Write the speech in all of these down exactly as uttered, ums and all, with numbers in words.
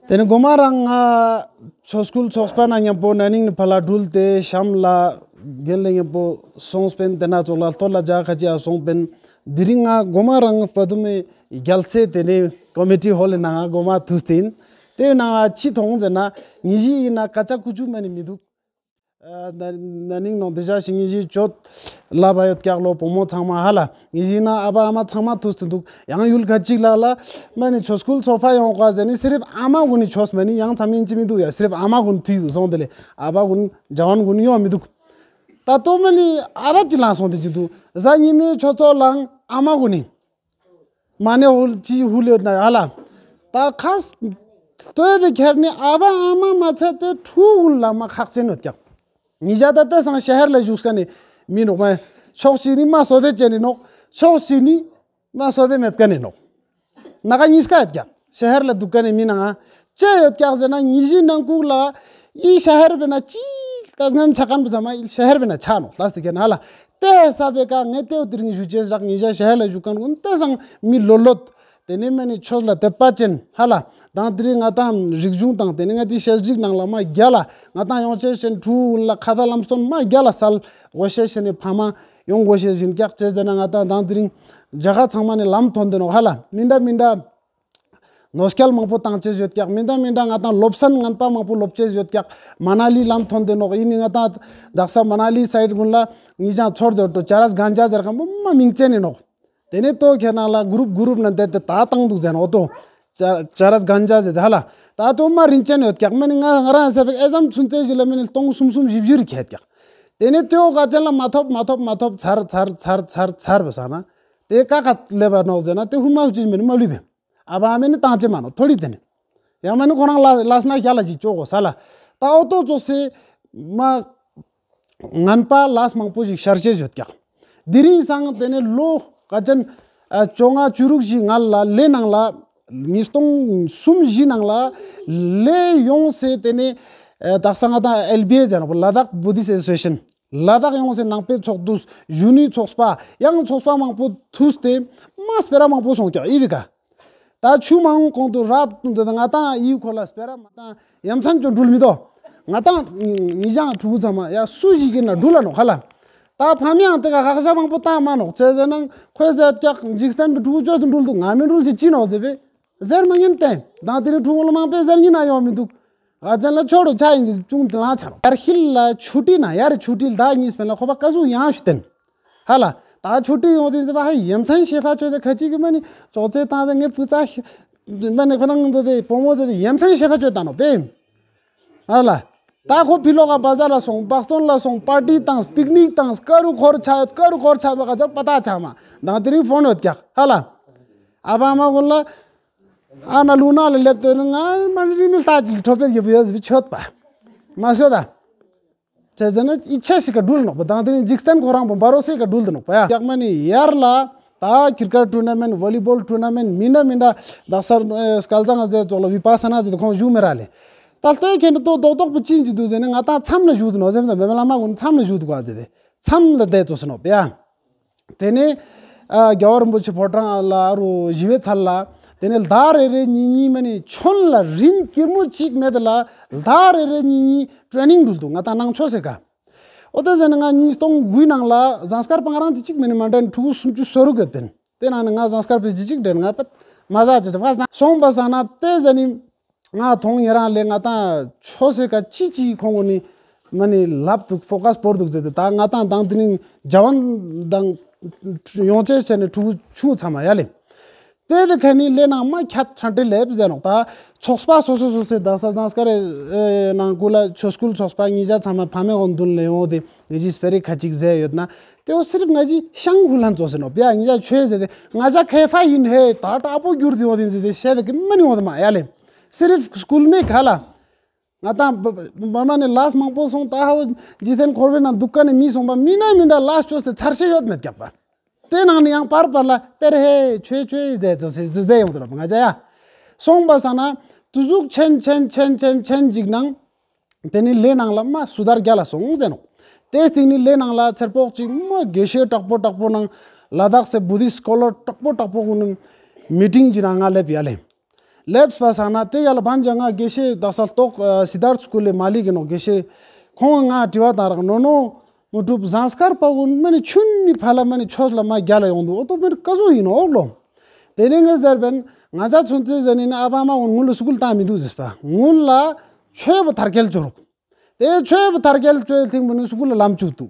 དེ་ནས་འགོ་མ་རང་ང་ཆོས་སྐུལ་ཚོགས་པ་ནང་མཉམ་པོ་ན་ནིང་ནས་ཕར་ལ་འགྲུལ་ཏེ་གཤམ་ལ་རྒན་ལགས་མཉམ་པོ་སོང་སྤེན། དེ་ན་ཚོགས་ལ་སྟོད་ལ་རྒྱ་ཁ་ཅིག་ཡ་སོང་སྤེན། དེ་རིང་ང་འགོ་མ་རང་བ་དུ་མའི་རྒྱལ་སྲས་དེ་ནས་ཀོ་མི་ཊི་ཧོལ་ནང་ང་འགོ་མ་ཐུག་སྟེ་ཡིན། དེ་ནང་ང་ཅི་མཐོང་ཟེར་ན་ཉི་ཞི་ཡིན་ན་ཀ་ཅག་ཀུ་ཅུ་མ་ནི་མི་འདུག་ན་ནིང་ནང་དེ་ཞག་ཞིག་ཉི་ཞི་ཅོད་ལ་བ་ཡོད་ཀྱག་ལོ། བུ་མོ་ཚང་མ་ཧ་ལ་ཉི་ཞི་ན་ཨ་ཕ་ཨ་མ་ཚང་མ་ཐུག་སྟེ་འདུག་ཡང་ཡུལ་ཁ་ཅིག་ལ་ལ་མ་ནི་ཆོས་སྐུལ་ཚོགས་པ་ཡོང་ག་ཟེར་ནི་སི་རིབ་ཨ་མ་གུན་ནི་ཆོས་མ་ནི་ཡང་ཚང་མིན་ཅི་མི་འདུག་ཡ། སི་རིབ་ཨ་མ་གུན་ཐུག་སོང་དེ་ལས་ཨ་ཕ་གུན་ཇ་ཝན་གུན་ཡོང་མི་འདུག་ད་ལྟོ་མ་ནི་ཨ་ར་ཅི་ལང་སོང་དེ་ཅི་འདུག་གཟའ་ཉི་མའི་ཆོས་ཚོགས་ལའང་ཨ་མ་གུན་ནི། མ་ནེ་ཧུལ་ཅི་ཧུལ་ཡོད་ན་ཧ་ལ། ད་ཁ་ལྟོས་དེ་ཁྱེར་ནི་ཨ་ཕ་ཨ་མ་མ་ཚད་པའི་ཕྲུ་གུ་ལ་མ་ཁག་ཅན་ཡོད་ཀྱག་ཉི་ཞག་ད་ལྟ་སང་ཤ་ཧར་ལ་བཞུགས་ཀ་ནི་མི་ནོག་མ། ཕྱོགས་གཅིག་ནི་མ་བསོད་བདེ་ཅན་ནི་ནོག་ཕྱོགས་གཅིག་ནི་མ་བསོད་བདེ་མེད་ཀ་ནི་ནོག་ན་ག་གཉིས་ཀ་ཡོད་ཀྱག་ཤ་ཧར་ལ་འདུག་ཀ་ནི་མི་ནང་ང་ཅི་ཡོད་ཀྱག་ཟེར་ན་ཉི་ཞི་ནང་ཁུག་ལ་ཨི་ཤ་ཧར་བེ་ན་ཅི་ལྟ་ངན་ཆ་མཁན་པོ་ཚང་མ་ཨི་ཤ་ཧར་བེ་ན་ཆ་ནོག་ལ་སྟེ་ཀ་ན་ལ། དེ་ས་བེ་ཀ་ངས་དེའུ་དེ་རིང་ཞུ་ཅེས་རག་ཉི་ཞག་ཤ་ཧར་ལ་བཞུགས་མཁན་ཀུན་ཏེ་སང་མི་ལོ་ལོད། དེ་ནས་མ་ནི་ཆོས་ལ་དད་པ་ཅན་ཧ་ལ། དང་དེ་རིང་ང་དང་རིག་གཞུང་དང་དེ་ནས་ང་དེ་ཤེས་རིག་ནང་ལ་མ་རྒྱ་ལ་ང་དང་ཡོང་ཅེས་ཅན་ཕྲུ་གུ་ལ་ཁ་ད་ལམ་སྟོན་མ་རྒྱ་ལ་སལ་དགོས་ཤེས་ཅན་ནི་ཕ་མ་ཡོང་དགོས་ཤེས་ཡིན་ཀྱག་ཅེས་ཟེར་ན་ང་དང་དང་དེ་རིང་རྒྱ་གར་ཚང་མ་ནི་ལམ་ཐོན་དེ་ནོག་ཧ་ལ། མི་འདྲ་མི་འདྲ་ནོར་སྐལ་མང་པོ་བཏང་ཅེས་ཡོད་ཀྱག་མི་འདྲ་མི་འདྲ་ང་དང་སློབ་ཚན་ངན་པ་མང་པོ་སློབ་ཅེས་ཡོད་ཀྱག་མ་ན་ལི་ལམ་ཐོན་དེ་ནོག་ཡིན་ནི་ང་དང་དག་ས་མ་ན་ལི་སའིད་ཀུན་ལ་ཉི་ཞག་ཚོར་དེ་ཏོ་ཅ་རས་གན་ཇ་ཟེར་མཁན་པོ་མ་མིང་ཅན་ནི་ནོག་དེ་ནས་ཏོ་ཁྱེད་ནང་ལ་གུ་རུབ་གུ་རུབ་ན་བསྡད་དེ་ད་བཏང་འདུག་ཟེར་ན་འོ་ཏོ། ཅ་ཅ་རས་གན་ཇ་ཟེར་དེ་ཧ་ལ། ད་ཏོ་མ་རིན་ཅན་ཡོད་ཀྱག་མ་ནི་ང་ང་རང་ཟེར་བའི་ཨེ་ཙམ་ཚུན་ཚད་ཞིག་ལ་མ་ནི་སྟོང་གསུམ་གསུམ་བཞི་བཞི་རེ་ཁྱད་ཀྱག་དེ་ནས་ཏོ་ག་ཅན་ལ་མ་ཐོབ་མ་ཐོབ་མ་ཐོབ་ཚར་ཚར་ཚར་ཚར་ཚར་བ་ས་ན་དེ་ཀ་ཁ་ལེབ་པ་ནོག་ཟེར་ན་དེ་ཧུ་མ་ཧུ་ཅི་མ་ནི་མ་ལུས་པས། ཨ་བ་མེ་ནི་བཏང་ཅེ་མ་ནོ་ཐོ་ལི་དེ་ནི། ཡང་མ་ནི་ཁོ་རང་ལ་ལ་སྣ་རྒྱ་ལ་ཅིག་ཅོ་གོ་ས་ལ། ད་ཨོ་ཏོ་ཙོ་སེ་མ་ངན་པ་ལས་མང་པོ་ཞིག་ཤར་ཅེས་ཡོད་ཀྱག་དེ་རིང་སང་དེ་ནི་ལོ་ག་ཅན་ཨ་བཅོ་ལྔ་བཅུ་དྲུག་ཞིག་ང་ལ་ལས་ནང་ལ་ཉིས་སྟོང་གསུམ་བཞི་ནང་ལ་ལས་ཡོང་སེ་དེ་ནི་ཨ་དག་ས་ང་དང་ཨེལ་བི་ཨེ་ཟེར་ནོ་ལ་དྭགས་བུ་དིས་ཨེ་སོ་སི་ཨེ་ཤན། ལ་དྭགས་ཡོངས་སུ་ནང་པའི་ཚོགས་འདུ་གཞོན་ནུའི་ཚོགས་པ་ཡང་ཚོགས་པ་མང་པོ་ཐུག་སྟེ་མ་སྤེ་ར་མང་པོ་སོང་ཀྱག་ཨི་བི་ཀ་ད་ཆུ་མང་གོང་དུ་ར་འདི་ང་ཏང་ཨི་ཁོ་ལ་སྤེ་ར་མ་ཏང་ཡ་མཚན་ཅོ་འགྲུལ་མི་དོ། ང་ཏང་ཉི་ཞག་ཕྲུ་གུ་ཚང་མ་ཡ་སུ་ཞིག་གི་ན་འགྲུལ་ལ་ནོ་ཁ་ལ། ད་ཕ་མ་ཡང་དེ་ག་ཁག་ཤ་མང་པོ་བཏང་མ་ནོག་ཅེ་ཟེར་ན་ཁོས་ཟེར་ཀྱག་འཇིག་རྟེན་པའི་ཕྲུ་གུ་ཅོས་སུ་འགྲུལ་འདུག་ང་མི་འགྲུལ་ཅི་ཅི་ནོག་ཟེར་བས། ཟེར་མ་ཉན་ཏེ། དང་དེ་རིང་ཕྲུ་གུ་ལ་མང་པོས་ཟེར་ཉིན་ན་ཡོང་མི་འདུག་ཨ་ཅན་ལ་ཆོ་རུ་ཆ་ཡིན་གྱི་ཅུང་དེ་ལང་ཆ་རོ། ཡར་ཤིལ་ལ་ཆུ་ཏི་ན་ཡར་ཆུ་ཏི་ལ་ད་གཉིས་སྤེན་ལ་ཁོ་པ་ཀ་ཟུག་ཡང་ཞུ་བསྟན། ཧ་ལ། ད་ཆུ་ཏི་ཡོང་དེ་ཟེར་བ་ཧ་ཡ་མཚན་ཤེས་པ་ཆོས་དེ་ཁ་ཅིག་གི་མ་ནི་ཅོག་ཙེ་བཏང་དེ་ངའི་བུ་ཚ་ཤི་མ་ནི་ཁོ་རང་ཚོ་དེ་བུ་མོ་ཚོ་དེ་ཡ་མཚན་ཤེས་པ་ཆོས་བཏང་ནོ་པེ། ཧ་ལ། ད་ཁོ་ཕི་ལོག་ག་བ་ཟ་ལ་སོང་བག་སྟོན་ལ་སོང་པར་ཏི་བཏང་པིག་ནིག་བཏང་ཀ་རུ་འཁོར་ཆ་ཡོད་ཀ་རུ་འཁོར་ཆ་བ་ག་ཚོད་པ་ད་ཆ་མ་དང་དེ་རིང་ཕོན་ཡོད་ཀྱག་ཧ་ལ། ཨ་བ་མ་གུན་ལ། ཨ་ན་ལུ་ན་ལ་ལེབ་ཏེ་ནི་ང་མ་རི་མི་ལྟ་ཅིག་ཁྲོ་པེ་ཡོད་ཡོད་ཟི་ཆོད་པ། མ་ཤོད་ད། ཅེ་ཟེར་ན་ཨི་ཆེ་ཞིག་ག་འགྲུལ་ནོག་པ་དང་དེ་ནི་འཇིག་རྟེན་ཁོ་རང་པོ་འབར་རོ་སེ་ག་འགྲུལ་དུ་ནོག་པ་ཡ། ཡག་མ་ནི་ཡར་ལ་ད་ཁིར་ཀར་ཊུར་ན་མེན་ཝོ་ལི་བོལ་ཊུར་ན་མེན་མི་འདྲ་མི་འདྲ་དག་སར་སྐལ་བཟང་ཨ་ཟེ་ཙོག་ལ་བི་པ་ས་ན་ཟེ་ཁོང་བཞུགས་མེ་ར་ལེ། ད་ལྟོས་ཁྱེད་ནི་ཏོ་རྡོག་རྡོག་པོ་ཅིན་གྱི་འདུག་ཟེར་ནི་ང་ད་མཚམས་ལ་བཞུགས་དུ་ནོག་ཟེར་མི་ད་མེ་མེ་བླ་མ་གུན་མཚམས་ལ་བཞུགས་དུ་ག་ཟེ་དེ་མཚམས་ལ་བསྡད་ཙོ་སེ་ནོག་པ་ཡ། དེ་ནས་ཨ་རྒྱལ་བ་རིན་པོ་ཆེ་ཕོ་བྲང་ལ་ཨ་རུ་ཞི་བའི་ཚལ་ལ་དེ་ནས་ཟླ་རེ་རེ་གཉིས་གཉིས་མ་ནི་ཁྱོན་ལ་རིན་སྐྱིད་མོ་གཅིག་མེད་ལ་ཟླ་རེ་རེ་གཉིས་གཉིས་ཊེ་རེ་ནིང་འགྲུལ་འདུག་ང་ད་ནང་ཆོས་སེ་ག་ཨོ་དེ་ཟེར་ནི་ང་ཉིས་སྟོང་དགུའི་ནང་ལ་ཟངས་དཀར་པང་རང་གཅིག་གཅིག་མ་ནི་མ་འདྲ་ནི་ཕྲུ་གུ་སུམ་ཅུ་སོ་དྲུག་ཡོད་པིན། དེ་ནང་ནི་ང་ཟངས་དཀར་པའི་གཅིག་གཅིག་འདྲེན་ང་པད་མ་ཟ་ཅེ་ཏེ་བ་ཟ་སོང་པ་ཟ་ན་དེ་ཟེར་ནི། ང་ཐོང་ཉེ་རང་ལས་ང་ཏང་ཆོས་སེ་ཀ་ཅི་ཅི་ཁོང་གོ་ནི་མ་ནི་ལབ་འདུག་ཕོ་ཀས་བོར་འདུག་ཟེར་ཏེ་ད་ང་ཏང་དང་དེ་ནི་ཇ་ཝན་དང་ཡོང་ཅེས་བྱས་ནས་ཕྲུ་གུ་ཆུང་ཚང་མ་ཡ་ལེ། དེ་དེ་ཁ་ནི་ལས་ནང་མ་ཁྱད་ཁྲ་འདྲེ་ལེབ་ཟེར་ནོག་ད་ཚོགས་པ་སོ་སོ་སོ་སེ་དག་ས་ཟངས་དཀར་ནང་ཀུ་ལ་ཆོས་སྐུལ་ཚོགས་པ་ཉིས་བརྒྱ་ཚང་མ་ཕ་མེ་འོང་མདུན་ལས་ཡོང་དེ་ངེ་ཅི་སྤེ་རི་ཁ་ཅིག་ཟེ་ཡོད་ན་དེ་འོ་སི་རིབ་ང་ཅི་ཤང་ཧུ་ལན་ཙོ་ཟེར་ནོག་པ་ཡ་ཉིས་བརྒྱ་ཆོས་ཟེར་ཏེ་ང་ཅག་ཁེ་ཕ་ཡིན་ཧེ་ད་དྲག་པོ་གྱུར་དེ་ཡོང་དེ་ཟེར་ཏེ་བཤད་དེ་གི་མ་ནི་འོང་དེ་མ་ཡ་ལེ། སི་རིབ་སྐུལ་མེད་ག་ལ། ང་དང་བ་བ་མ་ནི་ལས་མང་པོ་སོང་ད་ཧ་བོ་འཇིག་རྟེན་འཁོར་བའི་ནང་འདུག་ཀ་ནས་མི་སོང་པ་མི་ན་མི་འདྲ་ལས་བཅོས་ཏེ་ཚར་ཤེས་ཡོད་མེད་ཀྱག་པ། དེ་ནང་ནས་ཡང་པར་པར་ལ་སྟེར་ཧེ་ཆོས་ཆོས་ཟེ་ཙོ་སེ་ཟེ་ཟེ་ཡོང་དུ་ར་ང་ཅག་ཡ། སོང་པ་ས་ན་དུ་ཟུག་ཆེན་ཆེན་ཆེན་ཆེན་ཆེན་ཅིག་ནང་དེ་ནི་ལས་ནང་ལ་མ་སུ་དར་རྒྱ་ལ་སོང་ཟེ་ནོག་དེ་སྟིང་ནི་ལས་ནང་ལ་ཚེར་པོག་ཅིག་མ་དགེ་བཤེས་དྲག་པོ་དྲག་པོ་ནང་ལ་དྭགས་སེ་བུ་དིས་སི་ཀོ་ལར་དྲག་པོ་དྲག་པོ་གུན་ནི་མི་ཊིང་ཅིག་ནང་ང་སླེབས་ཡ་ལེ། ལེབས་པ་སང་ན་དེ་ཡ་ལ་བན་ཇ་ང་དགེ་བཤེས་དག་ས་ལྟོགས་སི་དར་སྐུལ་ལས་མ་ལི་གི་ནོ་དགེ་བཤེས་ཁོང་ང་དྲི་བ་དང་རག་ནོ་ནོ་མུ་གྲུབ་ཟངས་དཀར་པ་གུན་མ་ནི་ཆུན་ནི་ཕ་ལ་མ་ནི་ཆོས་ལ་མ་རྒྱ་ལ་ཡོང་འདུག་ཨོ་ཏོ་མ་ནི་ཀ་ཟོ་ཡིན་ནོ་ཨོག་ལོ། དེ་ནི་ངས་ཟེར་བན་ང་ཅག་ཚུན་ཚེ་ཟེར་ནི་ནི་ཨ་བ་མ་གུན་ངུ་ལ་སྐུལ་བཏང་མི་འདུག་ཟེར་པ་ངུ་ལ་ཆོས་པོ་ཐར་ཁྱེལ་ཅོ་རུག་དེ་ཆོས་པོ་ཐར་རྒྱལ་ཆོས་ཐིང་པོ་ནི་སུ་ཀུ་ལ་ལམ་བཅུག་ཏུ།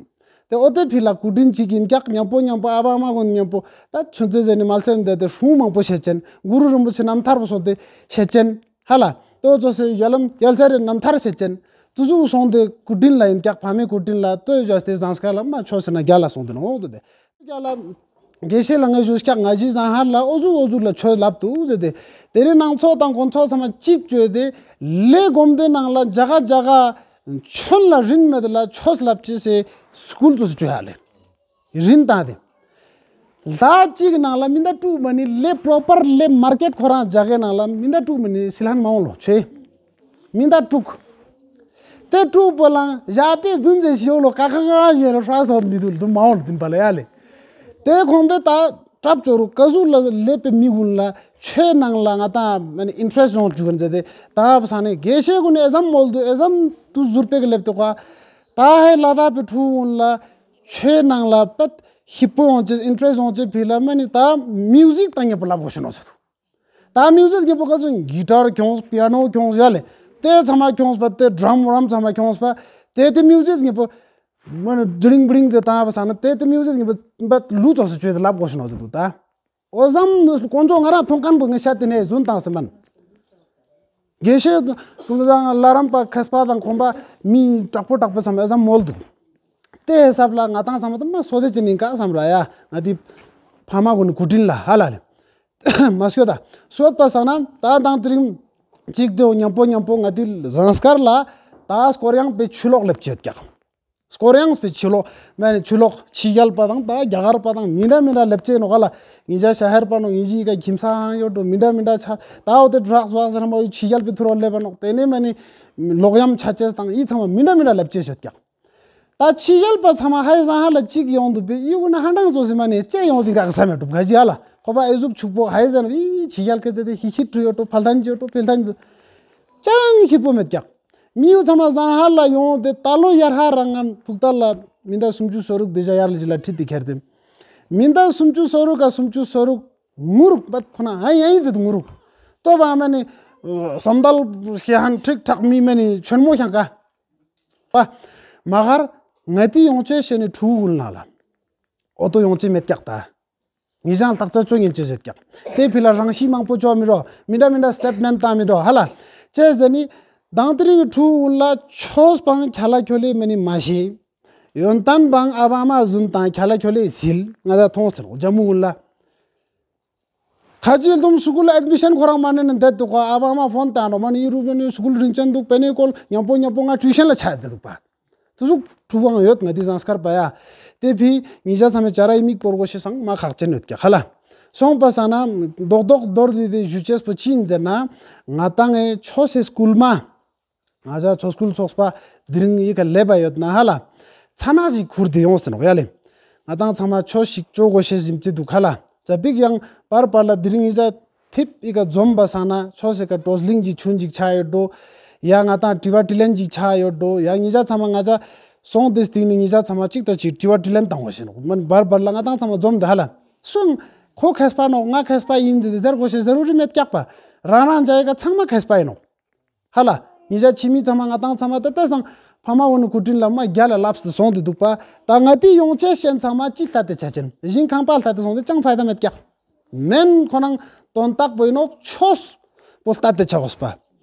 དེ་ཨོ་དེ་ཕི་ལ་སྐུ་དྲིན་གཅིག་ཡིན་ཀྱག་མཉམ་པོ་མཉམ་པོ་ཨ་བ་མ་གོན་མཉམ་པོ་ད་ཆུ་ཚེ་ཟེར་ནི་མལ་ཚན་འདི་དེ་སྲུང་མང་པོ་བྱེད་ཅན་གུ་རུ་རིན་པོ་ཆེ་རྣམ་ཐར་པོ་སོང་དེ་བྱེད་ཅན་ཧ་ལ་དེ་ཨོ་ཚོ་སེ་ཡ་ལམ་ཡལ་ཚ་རེ་རྣམ་ཐར་བྱེད་ཅན་དུ་ཟུག་སོང་དེ་སྐུ་དྲིན་ལ་ཡིན་ཀྱག་ཕ་མའི་སྐུ་དྲིན་ལ་ལྟོས་བྱས་ཏེ་ཟངས་དཀར་ལ་མ་ཆོས་ཟེར་ན་རྒྱ་ལ་སོང་དེ་ནོ་ཨོ་དེ་དེ་རྒྱ་ལ། དགེ་བཤེས་ལ་ངས་ཞུ་སྐྱག་ང་ཞིག་ཟང་ཧར་ལ་ཨོ་ཟུག་ཨོ་ཟུག་ལ་ཆོས་ལབ་ཏུ་ཟེར་ཏེ། དེ་རིང་ནང་ཚོགས་དང་དགོན་ཚོགས་ཚང་མ་གཅིག་བཅོས་ཏེ། ལས་སྒོམ་དེ་ནང་ལ་ཇ་ག་ཇ་ག་ཆོན་ལ་རིན་མེད་ལ་ཆོས་ལབ་ཅི་སེ་སྐུལ་དུ་སུ་བཅོས་ཧ་ལེ། རིན་བཏང་སྟེ། ལ་གཅིག་ནང་ལ་མི་འདའ་དཀྲུག་མ་ནི་ལས་པྲོ་པར་ལས་མར་ཀེཊ་ཁོ་རང་ཇ་གའི་ནང་ལ་མི་འདའ་དཀྲུག་མ་ནི་སི་ལྷན་མ་འོང་ལོ་ཆོས། མི་འདའ་དཀྲུག་དེ་དཀྲུག་པོ་ལང་ཞག་པའི་རྫུན་ཟེར་ཞིའོ་ལོ་ཀ་ཁ་ཁ་ཡེ་རོ་ཧྲ་སོ་མི་འདུག་འདུག་མ་འོང་ལ་དིན་པ་ལ་ཡ་ལེ། དེ་ཁོང་པས་ད་གྲབས་ཅོ་རུ་ཀ་ཟུག་ལ་ལེབ་པའི་མི་ཀུན་ལ་ཆོས་ནང་ལ་ང་ཏང་མ་ནི་ཨིན་ཊ་རེ་སི་ཊི་ཡོང་བཅུག་གི་མཛད་དེ་ད་བ་ས་ནས་དགེ་བཤེས་ཀུན་ནི་ཨེ་ཟམ་མོལ་དུ་ཨེ་ཟམ་དུ་ཟུར་པེ་གི་ལེབ་དེ་ཀ་ད་ཧེ་ལ་དྭགས་པའི་ཕྲུ་གུ་ཀུན་ལ་ཆོས་ནང་ལ་པད་ཧིབ་པོ་ཡོང་ཅེས་ཨིན་ཊ་རེ་སི་ཊི་ཡོང་ཅེས་ཕི་ལ་མ་ནི་ད་མིའུ་ཟིག་ད་ཉེ་པོ་ལབ་དགོས་ཤེས་ནོ་ཟེར་དུ། ད་མིའུ་ཟིག་ཉེ་པོ་ག་ཚོད་གི་ཏར་ཁྱོངས་པི་ཡ་ནོ་ཁྱོངས་ཡ་ལེ། དེ་ཚང་མ་ཁྱོངས་པ་དེ་ཌྲམ་རམ་ཚང་མ་ཁྱོངས་པ་དེ་དེ་མིའུ་ཟིག་ཉེ་པོ་མ་ནི་ཌིང་བིང་ཟེར་བཏང་བ་ས་ན་དེ་དེ་མིའུ་ཟིག་ཉེ་པོ་པད་ལུ་ཚོགས་སུ་བཅོས་ཏེ་ལབ་དགོས་ཤེས་ནོ་ཟེར་འདུག་ད། ཨོ་ཟམ་དཀོན་མཆོག་ང་རང་མཐོང་མཁན་པོ་ངས་བཤད་དེ་ནས་རྫུན་བཏང་ཟིན་པ་ན། དགེ་བཤེས་ཀུན་དང་ལ་རམ་པ་མཁས་པ་དང་ཁོང་པ་མི་དྲག་པོ་དྲག་པོ་ཚང་མ་ཨེ་ཟམ་མོལ་འདུག་དེ་ཧེ་སབ་ལ་ང་ཏང་ཚང་མ་དུ་མ་སོ་དེ་ཅི་ནིང་ཀ་བསམ་ར་ཡ་ང་དེ་ཕ་མ་ཀུན་ནི་གུ་དྲིན་ལ་ཧ་ལ་ལེ། མ་སྐྱོ་ད་སོད་པ་སང་ན་ད་དང་དེ་རིང་གཅིག་དེའོ་མཉམ་པོ་མཉམ་པོ་ང་དེ་ཟངས་དཀར་ལ་ད་སྐོར་ཡང་པའི་ཆུ་ལོག་ལེབ་ཅེས་ཀྱག་སྐོར་ཡང་པའི་ཆུ་ལོག་མ་ནི་ཆུ་ལོག་ཕྱི་རྒྱལ་པ་དང་ད་རྒྱ་གར་པ་དང་མི་འདྲ་མི་འདྲ་ལེབ་ཅེས་ནོ་ག་ལ་ངི་ཇ་ཤ་ཧར་པ་ནོ་ངི་ཇི་ག་ཁྱིམ་ས་ཧང་ཡོད་འགྲོ་མི་འདྲ་མི་འདྲ་ཆ་ད་འོ་དེ་ཌྲག་སི་ཝག་ཟེར་མ་ཡོད་ཕྱི་རྒྱལ་པའི་ཐུ་རོ་ལེབ་པ་ནོ་དེ་ནས་མ་ནི་ལོག་ཡམ་ཆ་ཅེས་དང་ཡི་ཚང་མ་མི་འདྲ་མི་འདྲ་ལེབ་ཅེས་ཡོད་ཀྱག་ད་ཕྱི་རྒྱལ་པ་ཚང་མ་ཧའི་ཟང་ཧ་ལ་གཅིག་ཡོང་འདུག་པས་ཡི་གུ་ན་ཧ་འདང་ཚོ་ཟི་མ་ནས་ཅེ་ཡོང་དེ་འགག་ས་མེད་གྲུབ་ག་ཅི་ཧ་ལ་ཁོ་པ་ཨེ་ཟུག་ཕྱུག་པོ་ཧའི་ཟན་བི་ཕྱི་རྒྱལ་ཁེ་ཟེ་དེ་ཧི་ཧི་ཁྲུ་ཡོད་འགྲོ་ཕལ་ཐན་ཅི་ཡོད་འགྲོ་ཕལ་ཐན་ཅི་ཅང་ཧི་པོ་མེད་ཀྱག་མི་ཡུ་ཚང་མ་ཟང་ཧ་ལ་ཡོང་དེ་ད་ལོ་ཡར་ཧ་རང་ངམ་ཕུག་ད་ལ་མི་འདའ་སུམ་ཅུ་སོ་རུག་དེ་ཇ་ཡར་ལ་ཅི་ལ་ཁྲིད་དེ་ཁྱེར་དེ་མི་འདའ་སུམ་ཅུ་སོ་རུག་ག་སུམ་ཅུ་སོ་རུག་ངུ་རུག་པ་ཁོ་ན་ཨ་ཡ་ཡིན་ཟེར་དེ་ངུ་རུག་ཏོ་བ་མ་ནི་བསམ་དལ་ཤེ་ཧན་ཁྲིག་ཁྲག་མི་མ་ནི་ཆོན་མོ་ཤང་ཀ་པ། མ་ཧར་ང་ཏི་ཡོང་ཅེས་བྱས་ནས་ཕྲུ་གུ་ཀུན་ལ་ལ། ཨོ་ཏོ་ཡོང་ཅེས་མེད་ཀྱག་ད། ངི་ཞང་ལྷག་ཆ་ཅོ་ཉན་ཅེས་བྱེད་ཀྱག་དེ་ཕི་ལ་རང་ཤི་མང་པོ་ཅོ་མི་རོ། མི་འདྲ་མི་འདྲ་སི་ཊེ་ཊི་མེན་ཊི་བཏང་མི་རོ་ཧ་ལ། ཅེས་ཟེར་ནི། དང་དེ་རིང་གི་ཕྲུ་གུ་ཀུན་ལ་ཆོས་སྤང་ཁྱ་ལ་ཁྱོ་ལེ་མི་ནི་མ་ཤེས། ཡོན་ཏན་སྤང་ཨ་བ་མ་བཟུན་དང་ཁྱ་ལ་ཁྱོ་ལེ་ཟིལ་ང་ད་མཐོང་ཚེ་རོ་ཇ་མུ་ཀུན་ལ། ཁ་ཅིག་ལྡུམ་སུ་ཀུལ་ཨེ་ཌི་མི་ཤན་ཁོ་རང་མ་ནས་ནས་བསྡད་འདུག་ག་ཨ་བ་མ་ཕོན་བཏང་རོ་མ་ནི་ཡུ་རུ་བེ་ནི་སུ་ཀུལ་རིན་ཅན་འདུག་པེ་ནི་ཀོལ་མཉམ་པོ་མཉམ་པོ་ང་ཊུའི་ཤན་ལ་ཆ་བསྡད་འདུག་པ། དུ་ཟུག་ཕྲུ་གུའང་ཡོད་ང་དེ་ཟངས་དཀར་པ་ཡ། དེ་ཕི་ངི་ཇ་ཚང་མའི་ཅ་ར་ཡི་མིག་པོར་གོ་ཤེས་སང་མ་ཁག་ཅན་ཡོད་ཀྱག་ཧ་ལ། སོང་པ་ས་ན་རྡོག་རྡོག་མདོར་བསྡུས་ཏེ་ཞུ་ཅེས་པོ་ཅི་ཡིན་ཟེར་ན། ང་ཏང་ངའི་ཆོས་སེ་སྐུལ་མ། ང་ཅག་ཆོས་སྐུལ་ཚོགས་པ་དེ་རིང་ཡི་ག་ལེ་བ་ཡོད་ན་ཧ་ལ། ཚ་ནག་ཅིག་ཁུར་དེ་ཡོང་ཟེར་ནོག་ཡ་ལེ། ང་ཏང་ཚང་མ་ཆོས་ཤིག་ཅོ་དགོས་ཤེས་ཟིན་ཅི་འདུག་ཧ་ལ། ཙ་པིག་ཡང་པར་པར་ལ་དེ་རིང་ཡི་ཅག་ཐིབ་ཡི་ག་འཛོམས་པ་སང་ན་ཆོས་སེ་ག་བྲོ་གླིང་ཅིག་ཆུན་ཅིག་ཆགས་ཡོད་འགྲོ། ཡ་ང་ཏང་དྲི་བ་དྲིས་ལན་ཅིག་ཆགས་ཡོད་འགྲོ། ཡ་ཉི་ཅག་ཚང་མ་ང་ཅག་སོང་དེ་སྟིང་ནི་ཉི་ཅག་ཚང་མ་གཅིག་དང་གཅིག་དྲི་བ་དྲིས་ལན་བཏང་དགོས་ཤེས་ནོག་མན་པར་པར་ལ་ང་ཏང་ཚང་མ་འཛོམས་དེ་ཧ་ལ། སོང་། ཁོ་མཁས་པ་ནོག་ང་མཁས་པ་ཡིན་ཟེར་ཏེ་ཟེར་དགོས་ཤེས་ཟེར་རུ་རི་མེད་ཀྱག་པ། རང་རང་ཅག་ཡི་ག་ཚང་མ་མཁས་པ་ཡིན་ནོག་ཧ་ལ། ཉི་ཞག་ཕྱི་མི་ཚང་མ་ང་ཏང་ཚང་མ་ད་ལྟ་སང་ཕ་མ་འོ་ནི་སྐུ་དྲིན་ལ་མ་རྒྱ་ལ་ལབ་སྟེ་སོང་དུ་འདུག་པ། ད་ང་དེ་ཡོང་ཆེ་ཤེན་ཚང་མ་ཅི་ལྟ་དེ་ཆ་ཅན་ཞིང་ཁང་པ་ལྟ་དེ་སོང་དེ་ཅང་ཕ་ཡ་ད་མེད་ཀྱག་མེན་ཁོ་རང་དོན་དག་པོ་ཡིན་ནོག་ཆོས་པོ་ལྟ་དེ་ཆ་གོས་པ།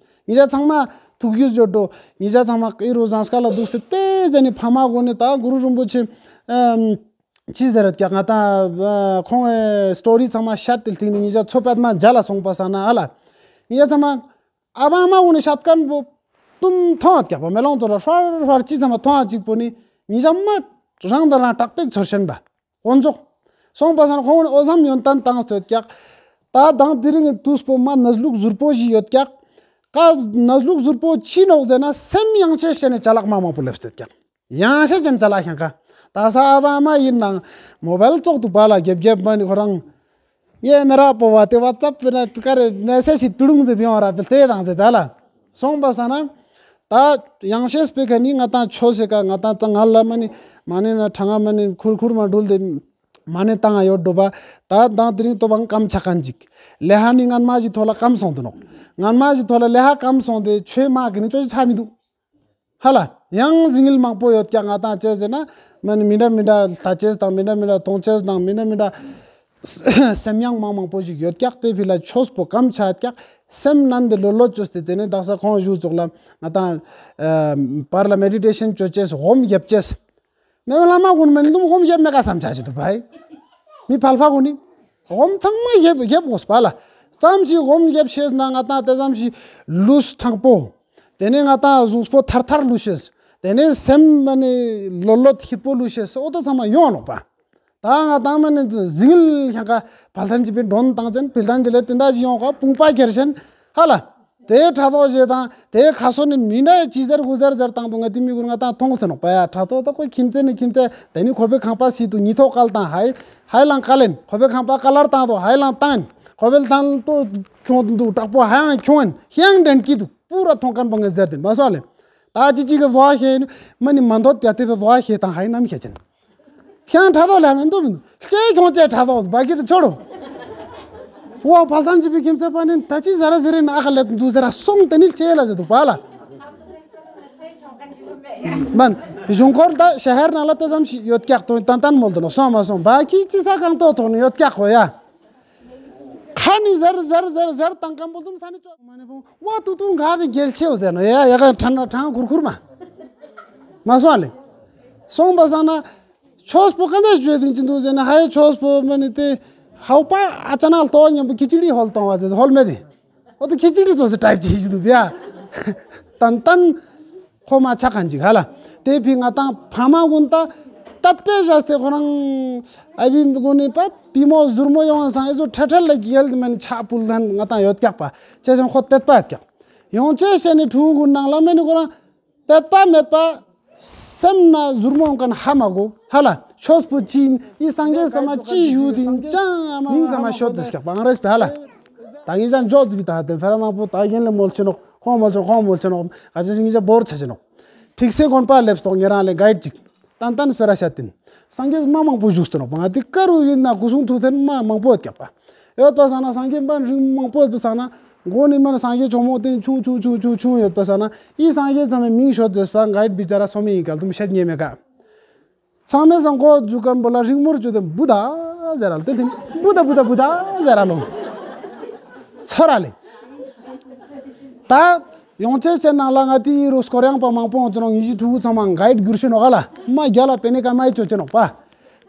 ཉི་ཞག་ཚང་མ་ཐུགས་རྒྱུས་ཡོད་འགྲོ། ཉི་ཞག་ཚང་མ་ཨི་རུ་ཟངས་དཀར་ལ་འདུག་སྟེ་དེ་ཟེར་ནི་ཕ་མ་འོ་ནི་ད་གུ་རུ་རིན་པོ་ཆེ་ཅི་ཟེར་ཀྱག་ང་ད་ཁོང་སི་ཊོ་རི་ཚང་མ་ཤད་དེ་ལྟིང་ནི་ཉི་ཞག་ཚོ་པད་མ་མཇལ་ལ་སོང་པ་ས་ན་ཨ་ལ། ཉི་ཞག་ཚང་མ། ཨ་བ་མ་འོ་ནི་ཤད་མཁན་པོ་ཏུམ་མཐོང་བ་ཀྱག་པ་མེ་ལོང་ཚོ་ལ་ཧྲར་ཧྲར་ཅི་ཚང་མ་མཐོང་བ་གཅིག་པོ་ནི་ཉི་ཞག་མ་རང་དང་རང་དྲག་པེག་ཚོར་ཤན་པ། དཀོན་མཆོག་སོང་པ་སང་ཁོང་ནི་ཨོ་བསམ་ཡོན་ཏན་བཏང་སྟོད་ཀྱག་ད་དང་དེ་རིང་གི་དུས་པོ་མ་ནས་ལུག་ཟུར་པོ་ཞིག་ཡོད་ཀྱག་ཀ་ནས་ལུག་ཟུར་པོ་ཅི་ནོག་ཟེར་ན་སེམས་ཡང་ཆེ་ཤེ་ནི་ཅ་ལག་མ་མང་པོ་ལེབ་སྟོད་ཀྱག་ཡང་ཤེ་ཅན་ཅ་ལག་ཤང་ཀ་ད་ས་ཨ་བ་མ་ཡིན་ནང་མོ་བལ་ཙོག་ཏུ་པ་ལ་རྒྱབ་རྒྱབ་མ་ནི་ཁོ་རང་ ཡེ་མེ་ར་པོ་བ་དེ་ཝ་ཙབ་པེ་ན་ཀ་རེ་མེ་སེ་ཇི་ཏུ་ལུང་ཟེར་དེ་ཡོང་ར་པེ་ལྟེ་དང་ཟེར་ད་ལ། སོང་པ་ས་ན། ད་ཡང་ཤེས་པེ་ཁ་ནི་ང་ཏང་ཆོས་ཟེར་ཀ་ང་ཏང་ཙ་ང་ལ་མ་ནི་མ་ནི་ན་ཁྲ་ང་མ་ནི་ཁུར་ཁུར་མ་འགྲུལ་དེ། མ་ནི་ཏང་ཡོད་འགྲོ་པ། ད་དང་དེ་རིང་ཏོ་བང་སྐམ་ཆ་ཁན་ཅིག་ལེ་ཧ་ནི་ངན་མ་ཞིག་ཐོ་ལ་སྐམ་སོང་དུ་ནོག་ངན་མ་ཞིག་ཐོ་ལ་ལེ་ཧ་སྐམ་སོང་དེ་ཆོས་མ་གི་ནི་ཅོ་ཅི་ཆ་མི་འདུག་ཧ་ལ། ཡང་ཟིང་ངིལ་མང་པོ་ཡོད་ཀྱག་ང་ཏང་ཅེས་ཟེར་ན། མ་ནི་མི་འདྲ་མི་འདྲ་ལྷ་ཅེས་དང་མི་འདྲ་མི་འདྲ་གཏོང་ཅེས་དང་མི་འདྲ་མི་འདྲ། སེམས་ཡང་མང་མང་པོ་ཞིག་ཡོད་ཀྱག་དེ་ཕི་ལ་ཆོས་པོ་སྐམ་ཆ་ཀྱག་སེམས་ནན་དེ་ལོ་ལོ་ཅོས་ཏེ་དེ་ནས་དག་ས་ཁོང་བཞུགས་ཙོག་ལ་ང་ཏང་། པར་ལ་མེ་ཌི་ཊེ་ཤན་ཅོ་ཅེས་ཧོམ་རྒྱབ་ཅེས། མེ་བ་ལ་མ་གུན་མེ་ལུམ་ཧོམ་རྒྱབ་མེ་ཀ་བསམ་ཆ་ཅི་དུ་བའི། མི་ཕལ་ཕ་གུན་ནི། ཧོམ་ཚང་མ་རྒྱབ་རྒྱབ་དགོས་པ་ལ། ཙམ་ཞིག་ཧོམ་རྒྱབ་ཤེས་ན་ང་ཏང་དེ་ཙམ་ཞིག་ལུས་དྲང་པོ། དེ་ནས་ང་ཏང་གཟུགས་པོ་ཐར་ཐར་ལུས་ཤེས། དེ་ནས་སེམས་མ་ནི་ལོ་ལོ་ཐིད་པོ་ལུས་ཤེས་ཨོ་ཏོ་ཚང་མ་ཡོང་ནོག་པ། ད་ང་ཏང་མ་ནི་ཟིལ་ཤང་ཀ་བལ་ཐན་གྱི་པའི་མགྲོན་བཏང་ཅན་བལ་ཐན་གྱི་ལས་དེ་འདྲ་ཞིག་ཡོང་ཀ་དཔུང་པ་གྱེར་ཤན་ཧ་ལ། དེའི་ཕྲག་དོག་བཞེས་དང་དེའི་ཁ་སོ་ནི་མི་འདྲ་ཅི་ཟེར་གུ་ཟེར་ཟེར་བཏང་དུ་ང་དེ་མི་གུར་ང་ཏང་མཐོང་ཟེར་ནོག་པ་ཡ། ཕྲག་དོག་ད་ཁོ་ཁྱིམ་མཚེས་ནི་ཁྱིམ་མཚེས་དེ་ནི་ཁོ་པའི་ཁང་པ་སི་དུ་ཉི་ཐོག་ཀལ་དང་ཧའི་ཧའི་ལང་ཀལ་ཨིན། ཁོ་པའི་ཁང་པ་ཀལ་ལར་བཏང་དུ་ཧའི་ལང་བཏང་ཨིན། ཁོ་པའི་ལང་ཏོ་ཁྱོང་དུ་དྲག་པོ་ཧའི་ལང་ཁྱོང་ཨིན། ཤང་འདྲེན་ཀི་དུ་པུ་ར་མཐོང་ཁན་པ་ངས་ཟེར་ཏེ་མ་སོ་ལེ། ད་ཅི་ཅི་གི་བཟོ་བ་ཤེས་ནི་མ་ནི་མ་འདོད་ཡ་དེ་བའི་བཟོ་བ་ཤེས་དང་ཧའི་ནམ་ཤེས་ཅན། ཤང་ཕྲག་དོག་ལ་མི་འདུག་མི་འདུག་ལྕེ་ཁྱོང་ལྕེ་ཕྲག་དོག་བ་གི་དུ་ཆོ་རུ། ཝ་བལ་ཐན་གྱི་པའི་ཁྱིམ་མཚེས་པ་ནི་ད་ཅི་ཟ་ར་ཟེར་རེ་ན་ཨ་ཁ་ལེབ་འདུག་ཟེར་ར་སོང་དེ་ནི་ལྕེ་ལ་ཟེར་འདུག་པ་ལ། མན། གཞུང་སྐོར་ད་ཤ་ཧར་ནང་ལ་ལྟ་ཙམ་ཞིག་ཡོད་ཀྱག་དོན་ཏན་ཏན་མོལ་དུ་ནོ་སོང་མ་སོང་བ་གི་ཅི་ས་གང་ཏོ་ཐོག་ནི་ཡོད་ཀྱག་གོ་ཡ། ཁ་ནི་ཟེར་ཟེར་ཟེར་ཟེར་དང་ཀམ་པོ་དུམ་ས་ནི་ཅོག་མ་ནི་ཕུང་ཝ་ཏུ་ཏུ་འགའ་དེ་རྒྱལ་ཆེའོ་ཟེར་ནོ་ཡ་ཡ་ག་ཁྲང་ཁྲང་ཁུར་ཁུར་མ། མ་སོང་ལེ། སོང་པ་སང་ན། ཆོས་པོ་ག་འདྲ་བརྗོད་དེ་ཅི་འདུག་ཟེར་ན་ཧའི་ཆོས་པོ་མ་ནི་དེ། ཧའུ་པ་ཨ་ཅ་ན་ལྟོ་མཉམ་པོ་ཁི་ཅི་ལི་ཧོལ་གཏོང་བ་ཟེར་ཧོལ་མེད་དེ། ཨོ་དེ་ཁི་ཅི་ལི་ཙོ་སི་ཊའིབ་ཅི་ཞིག་འདུག་ཡ། ཏན་ཏན། ཁོ་མ་ཆ་གང་ཅིག་ཧ་ལ། དེ་ཕི་ང་ཏང་ཕ་མ་གུན་ད། ཏད་པེ་བཞག་སྟེ་ཁོ་རང་། ཨ་བི་གུན་ནི་པ་པི་མོ་ཟུར་མོ་ཡོང་སང་ཨེ་ཟོ་ཁྲ་ཁྲ་ལ་གི་ཡལ་དེ་མ་ནི་ཆ་པུལ་ལན་ང་ཏང་ཡོད་ཀྱག་པ། ཅེ་ཅང་ཁོ་ཏད་པ་ཡོད་ཀྱག་ཡོང་ཅེ་ཤེ་ནི་ཕྲུ་གུ་ནང་ལ་མེ་ནི་ཁོ་རང་། དད་པ་མེད་པ། སེམས་ན་ཟུར་མོ་ཡོང་མཁན་ཧ་མ་གོ་ཧ་ལ། ཆོས་པོ་ཅི་ཡིན་ཨི་སངས་རྒྱས་ས་མ་ཅི་ཞུ་དེ་ཡིན་ཅང་ཨ་མ་མིང་ཙམ་མ་ཤོད་དེ་སྐྱག་པ་ཨང་རེས་པའི་ཧ་ལ། ད་ངེད་ཅག་འཇོག་ཙི་པི་ད་དེ་ཕེ་ར་མང་པོ་ད་རྒན་ལ་མོལ་ཆེ་ནོག་ཁོང་མོལ་ཆེ་ནོག་ཁོང་མོལ་ཆེ་ནོག་ཁ་ཆེ་ངེད་ཅག་བོར་ཆ་ཆེ་ནོག་ཁྲིག་སེ་དགོན་པ་ལེབས་སྟོག་ཉེ་རང་ལས་གའིད་ཅིག་ཏན་ཏན་སྤེ་ར་ཤ་ཏིན། སངས་རྒྱས་མ་མང་པོ་བཞུགས་སྟོན་ནོག་པ་ང་དེ་ཀ་རུ་ཡིན་ན་སྐུ་གསུང་ཐུགས་རྟེན་མ་མང་པོ་ཡོད་ཀྱག་པ། ཡོད་པ་སང་ན་སངས་རྒྱས་པ་རིང་མང་པོ་ཡོད་པ་སང་ན་མགོ་ནི་མ་ན་སངས་རྒྱས་ཇོ་མོ་སྟེང་ཆུང་ཆུང་ཆུང་ཆུང་ཆུང་ཡོད་པ་སང་ན་ཨི་སངས་རྒྱས་ཚང་མའི་མིང་ཤོད་ཟེར་པ་གའིད་བི་ཅ་ར་སོ་མི་ཡིན་གལ་དུ་མི་ཤད་ཉེ་མེད་ཀ་ཚང་མས་སང་མགོ་འཛུགས་མཁན་པོ་ལ་རིང་མོར་བཅུ་དེ་བུ་ད་ཟེར་ར་ལ་དེ་དེ་བུ་ད་བུ་ད་བུ་ད་ཟེར་ར་ལོ། ཚོར་ར་ལེ། ད་ཡོང་ཆེ་ཆེ་ནང་ལ་ང་དེའི་རུ་སྐོར་ཡང་པ་མང་པོ་ཡོང་ཆེ་ནོག་ཉི་ཤུ་ཕྲུ་གུ་ཚང་མ་གའིད་བསྒྱུར་ཤེས་ནོག་ག་ལ་མ་རྒྱ་ལ་པེ་ནེ་ཀ་མ་ཡི་ཅོ་ཆེ་ནོག་པ།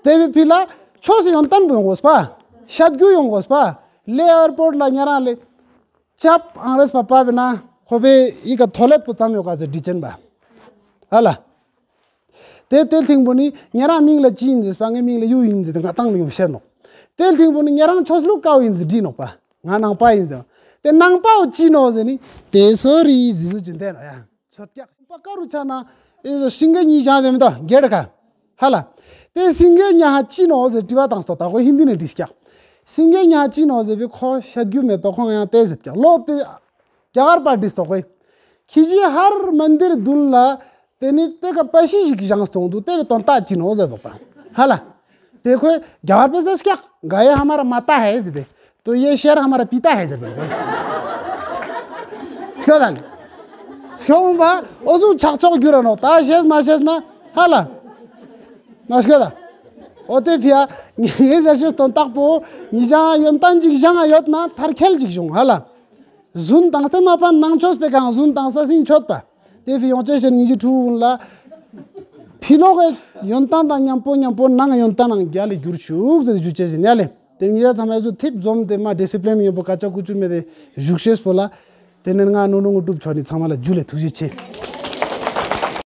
དེ་བི་ཕི་ལ་ཆོས་སུ་ཡོན་ཏན་པོ་ཡོང་དགོས་པ། ཤད་རྒྱུ་ཡོང་དགོས་པ། ལེ་ཨེར་པོར་ལ་ཉ་རང་ལེ། ཅབ་ཨང་རེས་པ་པ་བི་ན་ཁོ་པའི་ཡི་ག་ཐོ་ལེད་པོ་ཙམ་ཡོད་ག་ཟེར་འདྲི་ཅན་པ། ཨ་ལ། དེ་དེ་ཐེངས་པོ་ནི་ཉ་རང་མིང་ལ་ཅི་ཡིན་ཟེར་པ་ངའི་མིང་ལ་ཡུ་ཡིན་ཟེར་ང་ཏང་ལ་ཡོང་བཤད་ནོག་དེ་ཐེངས་པོ་ནི་ཉ་རང་ཆོས་ལུགས་ཀའོ་ཡིན་ཟེར་འདྲི་ནོག་པ། ང་ནང་པ་ཡིན་ཟེར། དེ་ནང་པའོ་ཅི་ནོག་ཟེར་ནི། དེ་སོ་རི་ཟེར་ཟུ་ཅུན་དེ་ནོ་ཡ། ཆོད་ཀྱག་པ་ཀ་རུ་ཆ་ན་ཨེ་ཟོ་སིང་གེ་གཉིས་བཞག་དེ་མི་དོ་གེ་ད་ཀ་ཧ་ལ། དེ་སིང་གེ་ཉ་ཧ་ཅི་ནོག་ཟེར་དྲི་བ་དང་སྟོ་ད་ཁོ་ཧིན་དི་ནས་དྲིས་ཀྱག་སིང་གེ་ཉ་ཧ་ཅི་ནོག་ཟེར་བི་ཁོ་ཤད་རྒྱུ་མེད་པ་ཁོང་ཡང་དེ་ཟེར་ཀྱག་ལོ་དེ་རྒྱ་གར་པ་དྲིས་སྟོ་ཁོ། ཁྱི་ཇི་ཧར་མན་དིར་དུན་ལ་དེ་ནི་དེ་ཀ་པ་ཤི་ཞིག་བཞེངས་སྟོང་དུ་དེ་བི་དོན་དག་ཅི་ནོག་ཟེར་དོ་པ་ཧ་ལ། དེ་ཁོས་རྒྱ་གར་པས་ཟེར་སྐྱག་ག་ཡེ་ཧ་མ་ར་མ་ཏ་ཧེ་ཟེར་ཏེ། དོ་ཡེ་ཤེར་ཧ་མ་ར་པི་ཏ་ཧེ་ཟེར་པས། ཤོད་དང་། ཤོད་འོང་པ་འོ་ཟུག་ཆག་ཆོག་རྒྱུ་ར་ནོ་ད་ཤེས་མ་ཤེས་ན་ཧ་ལ། མ་ཤོད་ད། འོ་དེ་ཕི་ཡ་ངེ་ཟེར་ཤེས་དོན་དག་པོ་ཉི་ཞང་ཡོན་ཏན་ཅིག་ཞང་ཡོད་ན་མཐར་ཁྱེལ་ཅིག་བྱུང་ཧ་ལ། རྫུན་དང་སྟེ་མ་པ་ནང་ཆོས་པའི་གང་རྫུན་དང་སྤ་སིང་ཆོད་པ། དེ་ཕི་ཡོང་ཅེས་ཤེར་ཉི་ཤུ་ཕྲུ་གུ་ལ། ཕི་ལོག་གི་ཡོན་ཏན་དང་མཉམ་པོ་མཉམ་པོ་ནང་ཡོན་ཏན་ནང་རྒྱ་ལས་བསྒྱུར་ཆུག་ཟེར་ཞུ་ཅེས་ཡིན་ཡ་ལེ། དེ་ཉི་ཤུ་ཚང་མ་ཚོ་ཐེབས་འཛོམས་དེ་མ་ཌི་སི་པི་ལིན་མཉམ་པོ་ཀ་ཅག་ཀུ་ཅུ་མེད་དེ་བཞུགས་ཤེས་པོ་ལ། དེ་ནས་ང་ནུ་ནུ་ངུ་གྲུབ་ཆོག་ནི་ཚང་མ་ལ་ཇུ་ལེ་ཐུགས་རྗེ་ཆེ།